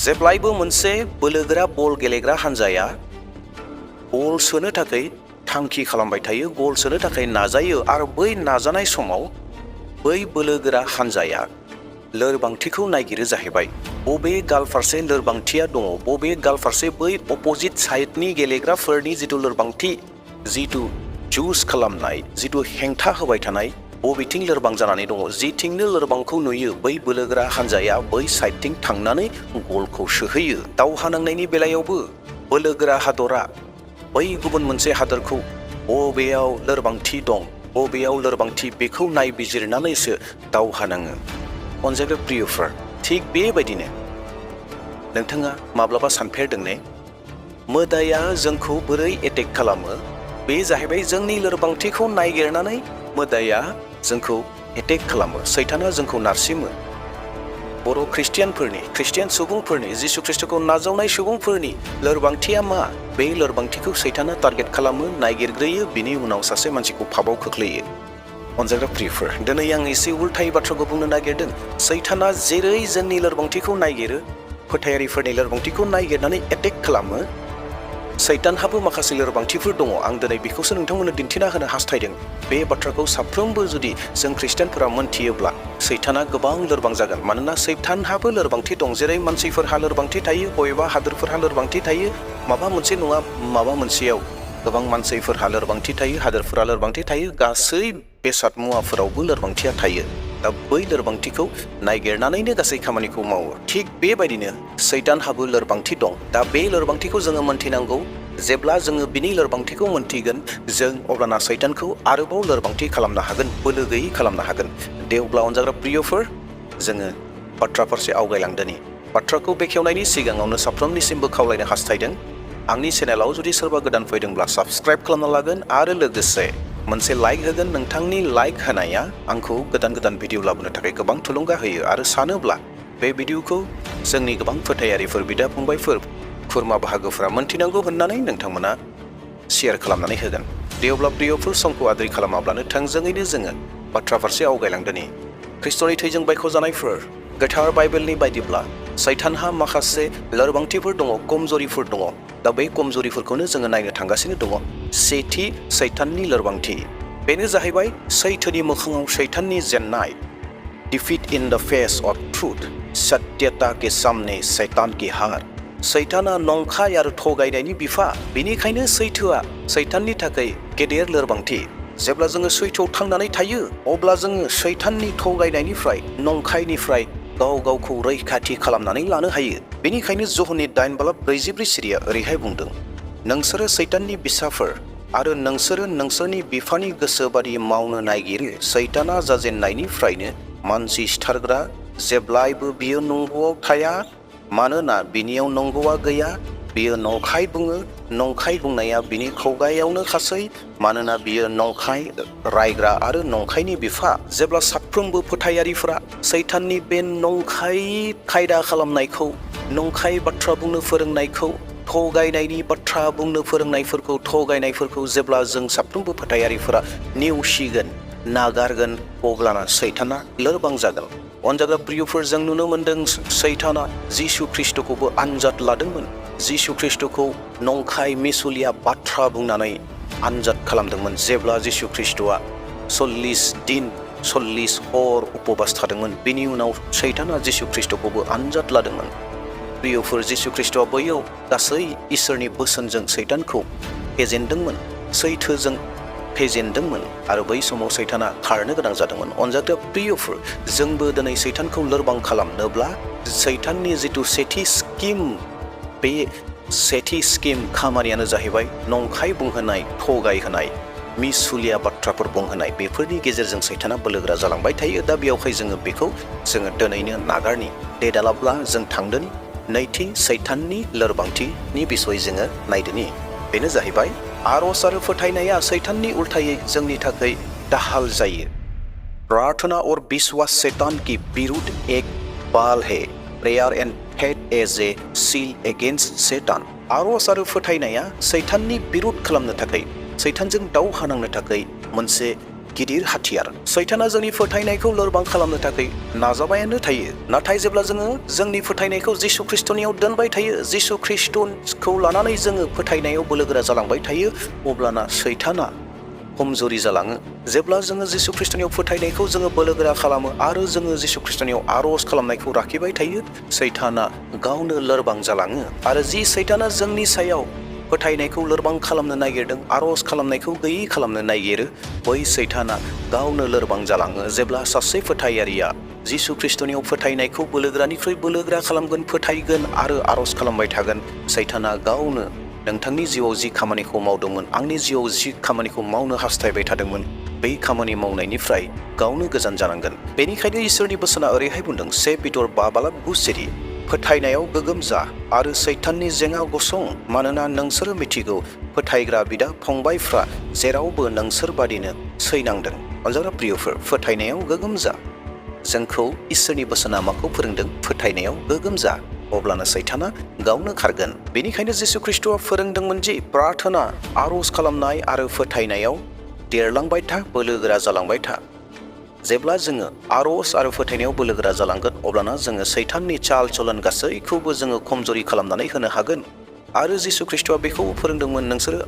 जेब्लायबो मोनसे बोलोगोरा बल गेलेग्रा हानजाया गल सोनो थाखाय थांखि खालामबाय थायो, गल सोनो थाखाय नाजायो आरो बै नाजानाय समाव बै बोलोगोरा हानजाया लोरबांथिखौ नागिरो जाहैबाय। बबे गाल फारसे लोरबांथिया दङ, बबे गाल फारसे बै अपोजिट साइडनि गेलेग्राफोरनि जिथु लोरबांथि, जिथु जुस खालामनाय, जिथु हेंथा होबाय थानाय, बबेथिं लोरबां जानानै दङ, जेथिंनो लोरबांखौ नुयो बै बोलोगोरा हानजाया बै साइडथिं थांनानै गलखौ सोहैयो। दावहा नांनायनि बेलायावबो बोलोगोरा हादरा बै गुबुन मोनसे हादरखौ बबेयाव लोरबांथि दं, बबेयाव लोरबांथि बेखौ नायबिजिरनानैसो दावहा नाङो। अनजायग्रा प्रियफोर, थिग बेबायदिनो नोंथाङा माब्लाबा सानफेरदों ने, मोदाया जोंखौ बोरै एटेक खालामो? बे जाहैबाय जोंनि लोरबांथिखौ नायगिरनानै मोदाया जोंखौ एटेक खालामो, सैताना जोंखौ नारसिमो। बर' ख्रिस्टियान सुबुंफोरनि, जिसु ख्रिस्टखौ नाजावनाय सुबुंफोरनि लोरबांथिया मा? बे लोरबांथिखौ सैताना टारगेट खालामो, नायगिरग्रोयो, बिनि उनाव सासे मानसिखौ फाबाव खोख्लैयो। अनजाग्रा प्रियफोर, दिनै आं एसे उल्थायै बाथ्राखौ बुंनो नागिरदों। सैताना जेरै जोंनि लोरबांथिखौ नायगिरो, फोथायारिफोरनि लोरबांथिखौ नायगिरनानै एटेक खालामो, सैतानहाबो माखासे लोरबांथिफोर दङ। आं दिनै बेखौसो नोंथांमोननो दिन्थिना होनो हास्थायदों। बे बाथ्राखौ साफ्रोमबो जुदि जों ख्रिस्टियानफोरा मोनथियोब्ला सैताना गोबां लोरबां जागोन। मानोना सैतानहाबो लोरबांथि दं, जेरै मानसिफोरहा लोरबांथि थायो, बबेबा हादोरफोरहा लोरबांथि थायो, माबा मोनसे नङा माबा मोनसेयाव गोबां मानसिफोरहा लोरबांथि थायो, हादोरफोरा लोरबांथि थायो, गासै बेसाद मुवाफोरावबो लोरबांथिया थायो। दा बै लोरबांथिखौ नायगिरनानैनो गासै खामानिखौ मावो। थिग बेबायदिनो सैतानहाबो लोरबांथि दं। दा बे लोरबांथिखौ जोङो मोनथिनांगौ। जेब्ला जोङो बिनि लोरबांथिखौ मोनथिगोन, जों अब्लाना सैतानखौ आरोबाव लोरबांथि खालामनो हागोन, बोलो गैयै खालामनो हागोन। दे अब्ला अनजाग्रा प्रियफोर, जोङो बाथ्रा फारसे आवगायलांदोनि। बाथ्राखौ बेखेवनायनि सिगाङावनो साफ्रोमनिसिमबो खावलायनो हास्थायदों, आंनि चेनेलाव जुदि सोरबा गोदान फैदोंब्ला साबस्क्राइब खालामना लागोन आरो लोगोसे मोनसे लाइक होगोन। नोंथांनि लाइक होनाया आंखौ गोदान गोदान भिडिअ लाबोनो थाखाय गोबां थुलुंगा होयो आरो सानोब्ला बे भिडिअखौ जोंनि गोबां फोथायारिफोर, बिदा फंबायफोर, खुरमा बाहागोफोरा मोनथिनांगौ होननानै नोंथांमोना शेयार खालामनानै होगोन। दे अब्ला प्रियफोर, समखौ आद्रि खालामाब्लानो थोंजोङैनो जोङो बाथ्रा फारसे आवगायलांदोनि। ख्रिस्ट'नि थैजों बायख'जानायफोर, गोथार बाइबेलनि बायदिब्ला सैतानहा माखासे लोरबांथिफोर दङ, कमजरिफोर दङ। दा बे कमजरिफोरखौनो जोङो नायनो थांगासिनो दङ। सेथि सैताननि लोरबांथि, बेनो जाहैबाय सैथोनि मोखाङाव सैताननि जेननाय। Defeat in the face of truth, सत्यता के सामने शैतान की हार। सैताना नंखाय आरो थगायनायनि बिफा, बेनिखायनो सैथोआ सैताननि थाखाय गेदेर लोरबांथि। जेब्ला जोङो सैथोआव थांनानै थायो, अब्ला जोङो सैताननि थगायनायनिफ्राय, नंखायनिफ्राय गाव गावखौ रैखाथि खालामनानै लानो हायो। बेनिखायनो जहननि 9:44 सिरिया ओरैहाय बुंदों, नोंसोरो सैताननि बिसाफोर आरो नोंसोरो नोंसोरनि बिफानि गोसो बादि मावनो नागिरो। सैताना जाजेननायनिफ्रायनो मानसि सिथारग्रा, जेब्लायबो बियो नंगौआव थाया, मानोना बिनियाव नंगौआ गैया। बियो नंखाय बुङो, नंखाय बुंनाया बिनि खुगायावनो खासै, मानोना बियो नंखाय रायग्रा आरो नंखायनि बिफा। जेब्ला साफ्रोमबो फोथायारिफोरा सैताननि बे नंखाय खायदा खालामनायखौ, नंखाय बाथ्रा बुंनो फोरोंनायखौ, थगायनायनि बाथ्रा बुंनो फोरोंनायफोरखौ, थगायनायफोरखौ जेब्ला जों साफ्रोमबो फोथायारिफोरा नेवसिगोन, नागारगोन, अब्लाना सैताना लोरबां जागोन। अनजाग्रा प्रियफोर, जों नुनो मोनदों सैताना जिसु ख्रिस्टखौबो आनजाद लादोंमोन। जिसु ख्रिस्टखौ नंखाय मिसुलिया बाथ्रा बुंनानै आनजाद खालामदोंमोन। जेब्ला जिसु ख्रिस्टआ 40 दिन 40 हर उपबास थादोंमोन, बेनि उनाव सैताना जिसु ख्रिस्टखौबो आनजाद लादोंमोन। प्रियफोर, जिसु ख्रिस्टआ बैयाव गासै इसोरनि बोसोनजों सैतानखौ फेजेनदोंमोन, सैथोजों फेजेनदोंमोन आरो बै समाव सैताना खारनो गोनां जादोंमोन। अनजाग्रा प्रियफोर, जोंबो दिनै सैतानखौ लोरबां खालामनोब्ला सैताननि जिथु सेथि स्किम, बे सेथि स्किम खामानियानो जाहैबाय नंखाय बुंहोनाय, थगायहोनाय, मिसुलिया बाथ्राफोर बुंहोनाय। बेफोरनि गेजेरजों सैताना बोलोगोरा जालांबाय थायो। दा बेयावहाय जोङो बेखौ दिनैनो नागारनि। दे दालाब्ला जों थांदोनि नैथि सैताननि लोरबांथिनि बिसय जोङो नायदोनि। बेनो जाहैबाय आरज आरो फोथायनाया सैताननि उल्थायै जोंनि थाखाय दाहाल जायो। प्रार्थना और विश्वास शैतान की विरुद्ध एक बाल है। प्रेयर एंड फेथ एज ए शील्ड अगेंस्ट शैतान। आरज आरो फोथायनाया सैताननि बिरुद खालामनो थाखाय, सैतानजों दावहा नांनो थाखाय मोनसे गिदिर हाथियार सैताना जोंनि फोथायनायखौ लोरबां खालामनो थाखाय नाजाबायानो थायो नाथाय जेब्ला जोङो जोंनि फोथायनायखौ जिसु ख्रिस्टनियाव दोनबाय थायो जिसु ख्रिस्टखौ लानानै जोङो फोथायनायाव बोलोगोरा जालांबाय थायो अब्लाना सैताना खमजुरि जालाङो जेब्ला जोङो जिसु ख्रिस्टनियाव फोथायनायखौ जोङो बोलोगोरा खालामो आरो जोङो जिसु ख्रिस्टनियाव आर'ज खालामनायखौ लाखिबाय थायो सैताना गावनो लोरबां जालाङो आरो जि सैताना जोंनि सायाव फोथायनायखौ लोरबां खालामनो नागिरदों आर'ज खालामनायखौ गैयै खालामनो नागिरो बै सैताना गावनो लोरबां जालाङो जेब्ला सासे फोथायारिया जिसु ख्रिस्टनियाव फोथायनायखौ बोलोगोरानिख्रुइ बोलोगोरा खालामगोन फोथायगोन आरो आर'ज खालामबाय थागोन सैताना गावनो नोंथांनि जिउआव जि खामानिखौ मावदोंमोन आंनि जिउआव जि खामानिखौ मावनो हास्थायबाय थादोंमोन बै खामानि मावनायनिफ्राय गावनो गोजान जानांगोन बेनिखायनो इसोरनि बोसोना ओरैहाय बुंदों 1 पिटर 5:9 फोथायनायाव गोगोम जा आरो सैताननि जेङा गसं मानोना नोंसोरो मिथिगौ फोथायग्रा बिदा फंबायफ्रा जेरावबो नोंसोर बादिनो सैनांदों अनजाग्रा प्रियफोर फोथायनायाव गोगोम जा जोंखौ इसोरनि बोसोना माखौ फोरोंदों फोथायनायाव गोगोम जा अब्लानो सैताना गावनो खारगोन बेनिखायनो जिसु ख्रिस्टआ फोरोंदोंमोन जि प्रार्थना आर'ज खालामनाय आरो फोथायनायाव देरलांबाय था बोलोगोरा जालांबाय था जेब्ला जोङो आर'ज आरो फोथायनायाव बोलोगोरा जालांगोन अब्लाना जोङो सैताननि चाल चलन गासैखौबो जोङो खमजुरि खालामनानै होनो हागोन आरो जिसु ख्रिस्टआ बेखौ फोरोंदोंमोन नोंसोरो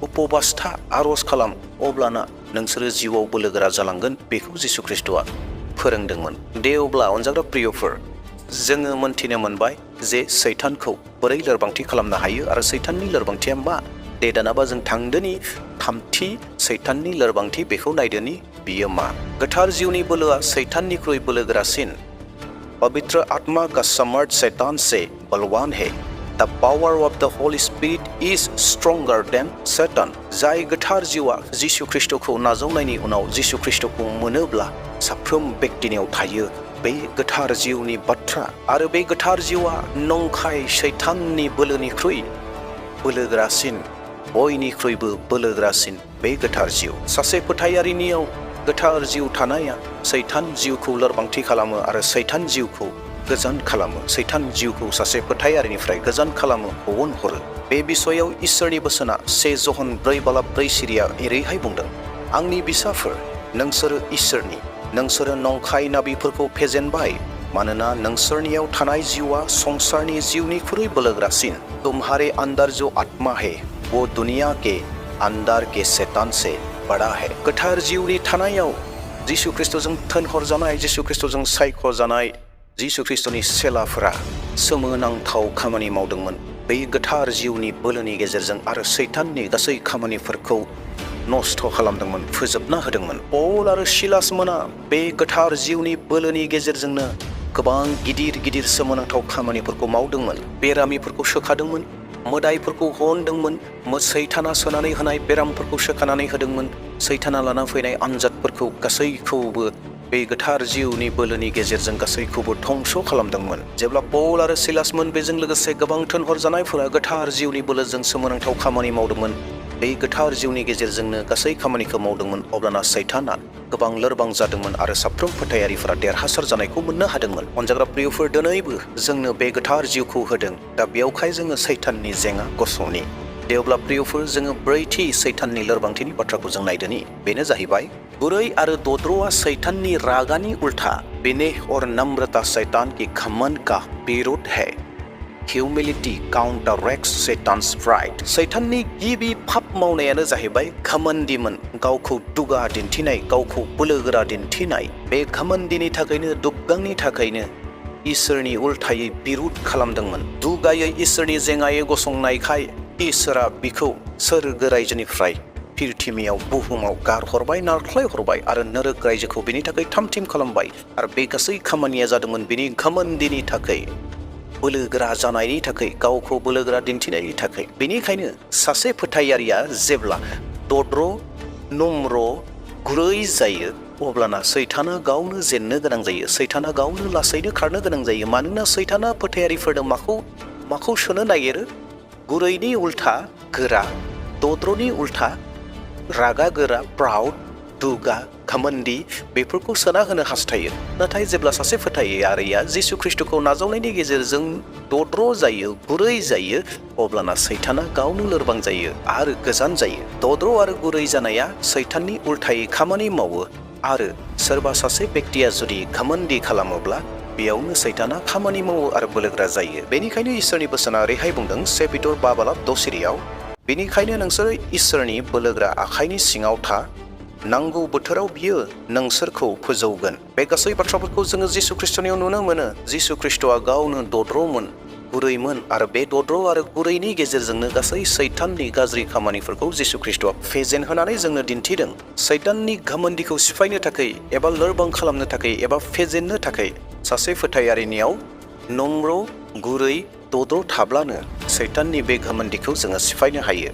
उपबास था आर'ज खालाम अब्लाना नोंसोरो जिउआव बोलोगोरा जालांगोन बेखौ जिसु ख्रिस्टआ फोरोंदोंमोन दे अब्ला अनजाग्रा प्रियफोर जोङो मोनथिनो मोनबाय जे सैतानखौ बोरै लोरबांथि खालामनो हायो आरो सैताननि लोरबांथिया मा दे दानाबा जों थांदोनि थामथि सैताननि लोरबांथि बेखौ नायदोनि बियो मा गोथार जिउनि बोलोआ सैताननिख्रुइ बोलोगोरासिन पवित्र आत्मा का समर्थ शैतान से बलवान है The power of the Holy Spirit is stronger than Satan. जाय गोथार जिउआ जिसु ख्रिस्टखौ नाजावनायनि उनाव जिसु ख्रिस्टखौ मोनोब्ला साफ्रोम व्यक्तिनियाव थायो बे गोथार जिउनि बाथ्रा आरो बे गोथार जिउआ नंखाय सैताननि बोलोनिख्रुइ बोलोगोरासिन बयनिख्रुइबो बोलोगोरासिन बे गोथार जिउ सासे फोथायारिनियाव गोथार जिउ थानाया सैतान जिउखौ लोरबांथि खालामो आरो सैतान जिउखौ गोजान खालामो सैतान जिउखौ सासे फोथायारिनिफ्राय गोजान खालामो बहनहरो बे बिसयाव इसोरनि बोसोना 1 जहन 4:4 सिरिया एरैहाय बुंदों आंनि बिसाफोर नोंसोरो इसोरनि नोंसोरो नंखाय नाबिफोरखौ फेजेनबाय मानोना नोंसोरनियाव थानाय जिउआ संसारनि जिउनिख्रुइ बोलोगोरासिन तुम्हारे अंदर जो आत्मा है वो दुनिया के अंदर के शैतान से बड़ा है गोथार जिउनि थानायाव जिसु ख्रिस्टजों थोनहरजानाय जिसु ख्रिस्टजों सायख'जानाय जिसु ख्रिस्टनि सेलाफोरा सोमोनांथाव खामानि मावदोंमोन बे गोथार जिउनि बोलोनि गेजेरजों आरो सैताननि गासै खामानिफोरखौ नष्ट खालामदोंमोन फोजोबना होदोंमन पौल आरो सिलास मोना बे गोथार जिउनि बोलोनि गेजेरजोंनो गोबां गिदिर गिदिर सोमोनांथाव खामानिफोरखौ मावदोंमोन बेरामिफोरखौ सोखादोंमोन मोदाइफोरखौ हनदोंमोन सैताना सोनानै होनाय बेरामफोरखौ सोखानानै होदोंमोन सैताना लाना फैनाय आनजादफोरखौ गासैखौबो बे गोथार जिउनि बोलोनि गेजेरजों गासैखौबो धंस खालामदोंमोन जेब्ला पौल आरो सिलासमोन बेजों लोगोसे गोबां थोनहरजानायफोरा गोथार जिउनि बोलोजों सोमोनांथाव खामानि मावदोंमोन बे गोथार जिउनि गेजेरजोंनो गासै खामानिखौ मावदोंमोन अब्लाना सैताना गोबां लोरबां जादोंमन आरो साफ्रोम फोथायारिफोरा देरहासार जानायखौ मोननो हादोंमोन अनजाग्रा प्रियफोर दिनैबो जोंनो बे गोथार जिउखौ होदों दा बेयावखाय जोङो सैताननि जेङा गसंनि दे अब्ला प्रियफोर जोङो ब्रैथि सैताननि लोरबांथिनि बाथ्राखौ जों नायदोनि बेनो जाहैबाय गुरै आरो दद्र'आ सैताननि रागानि उल्टा विनय और नम्रता शैतान की घमंड का विरोध है Humility counteracts Satan's pride. सैताननि गिबि फाप मावनायानो जाहैबाय घमंडीमोन गावखौ दुगा दिन्थिनाय गावखौ बोलोगोरा दिन्थिनाय बे घमंडीनि थाखायनो दुग्गांनि थाखायनो इसोरनि उल्टायै बिरुद खालामदोंमोन दुगायै इसोरनि जेङायै गसंनायखाय इसोरा बिखौ सोरगो रायजोनिफ्राय पृथिबियाव बुहुमाव गारहरबाय नारख्लायहरबाय आरो नरक रायजोखौ बिनि थाखाय थामथिम खालामबाय आरो बे गासै खामानिया जादोंमोन बिनि घमंडीनि थाखाय बोलोगोरा जानायनि थाखाय गावखौ बोलोगोरा दिन्थिनायनि थाखाय बेनिखायनो सासे फोथायारिया जेब्ला दद्र नम्र गुरै जायो अब्लाना सैताना गावनो जेननो गोनां जायो सैताना गावनो लासैनो खारनो गोनां जायो मानोना सैताना फोथायारिफोरनो माखौ सोनो नागिरो गुरैनि उल्था गोरा दद्रनि उल्था रागा गोरा प्राउड दुगा घमण्डी बेफोरखौ सोना होनो हास्थायो। नाथाय जेब्ला सासे फोथायारिया जिसु ख्रिस्टखौ नाजावनायनि गेजेरजों दद्र जायो, गुरै जायो, अब्लाना सैताना गावनो लोरबां जायो आरो गोजान जायो। दद्र आरो गुरै जानाया सैताननि उल्थायै खामानि मावो आरो सोरबा सासे बेक्तिया जुदि घमण्डी खालामोब्ला बेयावनो सैताना खामानि मावो आरो बोलोग्रा जायो। बेनिखायनो इसोरनि बोसोना ओरैहाय बुंदों 1 पिटर 5:10 बेनिखायनो नोंसोर इसोरनि बोलोग्रा आखाइनि सिङाव था, नांगौ बोथोराव बियो नोंसोरखौ फोजौगोन। बे गासै बाथ्राफोरखौ जोङो जिसु ख्रिस्टनियाव नुनो मोनो। जिसु ख्रिस्टआ गावनो दद्रमोन, गुरैमोन आरो बे दद्र आरो गुरैनि गेजेरजोंनो गासै सैताननि गाज्रि खामानिफोरखौ जिसु ख्रिस्टआ फेजेन होनानै जोंनो दिन्थिदों। सैताननि घमण्डीखौ सिफायनो थाखाय एबा लोरबां खालामनो थाखाय एबा फेजेननो थाखाय सासे फोथायारिनियाव नम्र, गुरै, दद्र थाब्लानो सैताननि बे घमण्डीखौ जोङो सिफायनो हायो।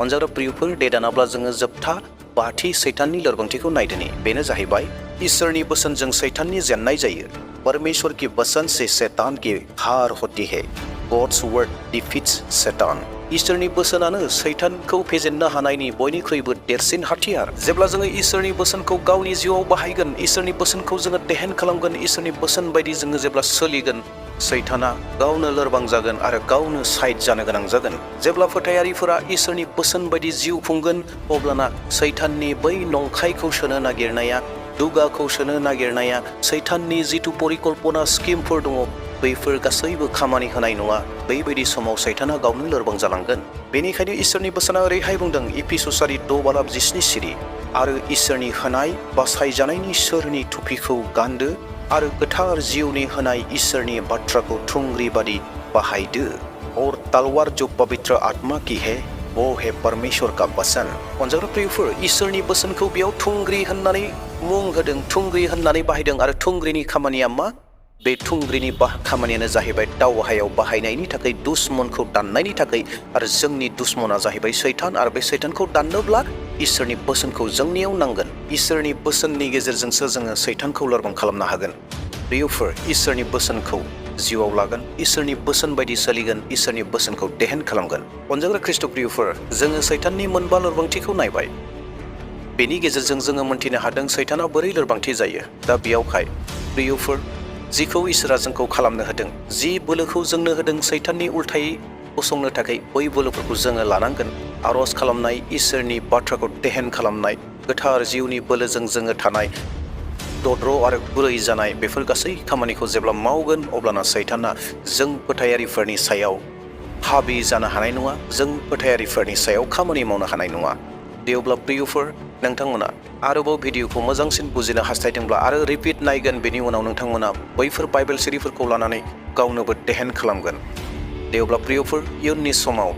अनजाग्रा प्रियफोर, दे दानाब्ला जोङो जोबथा बाथि सैताननि लोरबांथिखौ नायदोनि। बेनो जाहैबाय इसोरनि बोसोनजों सैताननि जेननाय जायो। परमेश्वर की वचन से शैतान की हार होती है। गॉड्स वर्ड डिफीट्स शैतान। इसोरनि बोसोनानो सैतानखौ फेजेननो हानायनि बयनिख्रुइबो देरसिन हाथियार। जेब्ला जोङो इसोरनि बोसोनखौ गावनि जिउआव बाहायगोन, इसोरनि बोसोनखौ जोङो देहेन खालामगोन, इसोरनि बोसोन बायदि जोङो जेब्ला सोलिगोन, सैताना गावनो लोरबां जागोन आरो गावनो साइड जानो गोनां जागोन। जेब्ला फोथायारिफोरा इसोरनि बोसोन बायदि जिउ खुंगोन, अब्लाना सैताननि बै नंखायखौ सोनो नागिरनाया, दुगाखौ सोनो नागिरनाया, सैताननि जिथु परिकल्पना स्किमफोर दङ, बैफोर गासैबो खामानि होनाय नङा। बैबायदि समाव सैताना गावनो लोरबां जालांगोन। बेनिखायनो इसोरनि बोसोना ओरैहाय बुंदों इफिसुसारि 6:17 आरो इसोरनि होनाय बासायजानायनि सोरनि थुफिखौ गानदो आरो गोथार जिउनि होनाय इसोरनि बाथ्राखौ थुंग्रि बादि बाहायदो। और तलवार जो पवित्र आत्मा की है वो है परमेश्वर का वचन। अनजाग्रा प्रियफोर, इसोरनि बोसोनखौ बेयाव थुंग्रि होननानै मुं होदों, थुंग्रि होननानै बाहायदों आरो थुंग्रिनि खामानिया मा? बे थुंग्रिनि खामानियानो जाहैबाय दावहायाव बाहायनायनि थाखाय, दुश्मनखौ दाननायनि थाखाय, आरो जोंनि दुश्मना जाहैबाय सैतान। आरो बे सैतानखौ दाननोब्ला इसोरनि बोसोनखौ जोंनियाव नांगोन। इसोरनि बोसोननि गेजेरजोंसो जोङो सैतानखौ लोरबां खालामनो हागोन। प्रियफोर, इसोरनि बोसोनखौ जिउआव लागोन, इसोरनि बोसोन बायदि सोलिगोन, इसोरनि बोसोनखौ देहेन खालामगोन। अनजाग्रा ख्रिस्ट' प्रियफोर, जोङो सैताननि मोनबा लोरबांथिखौ नायबाय। बेनि गेजेरजों जोङो मोनथिनो हादों सैताना बोरै लोरबांथि जायो। दा बेयावहाय प्रियफोर, जिखौ इसोरा जोंखौ खालामनो होदों, जि बोलोखौ जोंनो होदों सैताननि उल्थायै गसंनो थाखाय, बै बोलोफोरखौ जोङो लानांगोन। आरज खालामनाय, इसोरनि बाथ्राखौ देहेन खालामनाय, गोथार जिउनि बोलोजों जोङो थानाय, दद्र आरो गुरै जानाय, बेफोर गासै खामानिखौ जेब्ला मावगोन, अब्लाना सैताना जों फोथायारिफोरनि सायाव हाबि जानो हानाय नङा, जों फोथायारिफोरनि सायाव खामानि मावनो हानाय नङा। दे अब्ला प्रियफोर, नोंथांमोना आरोबाव भिडिअखौ मोजांसिन बुजिनो हास्थायदोंब्ला आरो रिपिट नायगोन, बेनि उनाव नोंथांमोना बैफोर बाइबेल सिरिफोरखौ लानानै गावनोबो देहेन खालामगोन। दे अब्ला प्रियफोर, इयुननि समाव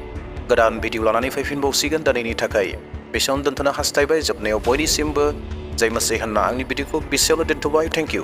गोदान भिडिअ लानानै फैफिनबावसिगोन। दिनैनि थाखाय बेसेयावनो दोनथ'नो हास्थायबाय। जोबनायाव बयनिसिमबो जय मसीह होनना आंनि भिडिअखौ बेसेयावनो दोनथ'बाय। Thank you.